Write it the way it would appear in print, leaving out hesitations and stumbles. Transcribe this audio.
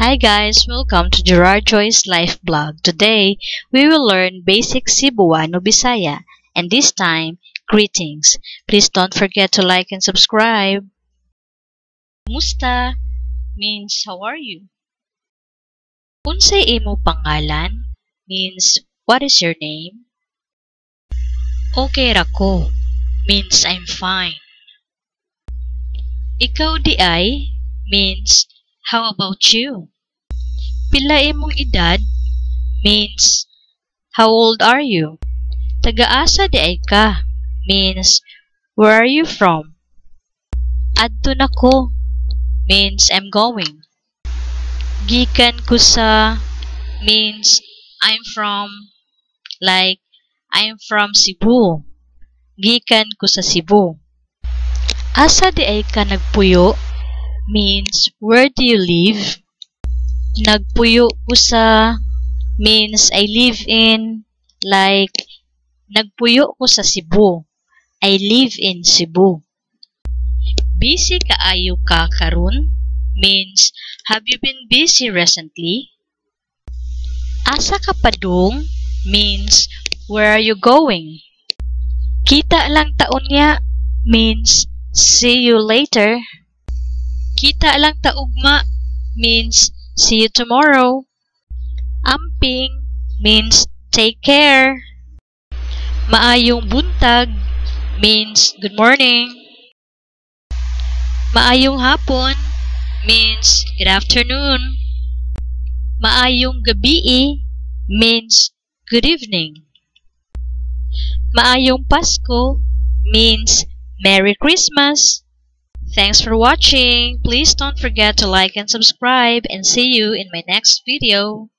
Hi guys, welcome to Gerard Joyce Life Blog. Today, we will learn basic Cebuano Bisaya, and this time, greetings. Please don't forget to like and subscribe. Kumusta means "How are you?" Unsay imo pangalan means "What is your name?" Okay ra ko means "I'm fine." Ikaw diay means "How about you?" Pila imong edad means "How old are you?" Taga-asa diay ka means "Where are you from?" Adto na ko means "I'm going." Gikan ko sa means "I'm from," like "I'm from Cebu." Gikan ko sa Cebu. Asa diay ka nagpuyo means "Where do you live?" Nagpuyo ko sa means "I live in," like "Nagpuyo ko sa Cebu." "I live in Cebu." Busy kaayo ka karon means "Have you been busy recently?" Asa ka padung means "Where are you going?" Kita lang ta unya means "See you later." Kita lang ta ugma means "See you tomorrow." Amping means "Take care." Maayong buntag means "Good morning." Maayong hapon means "Good afternoon." Maayong gabii means "Good evening." Maayong Pasko means "Merry Christmas." Thanks for watching. Please don't forget to like and subscribe, and see you in my next video.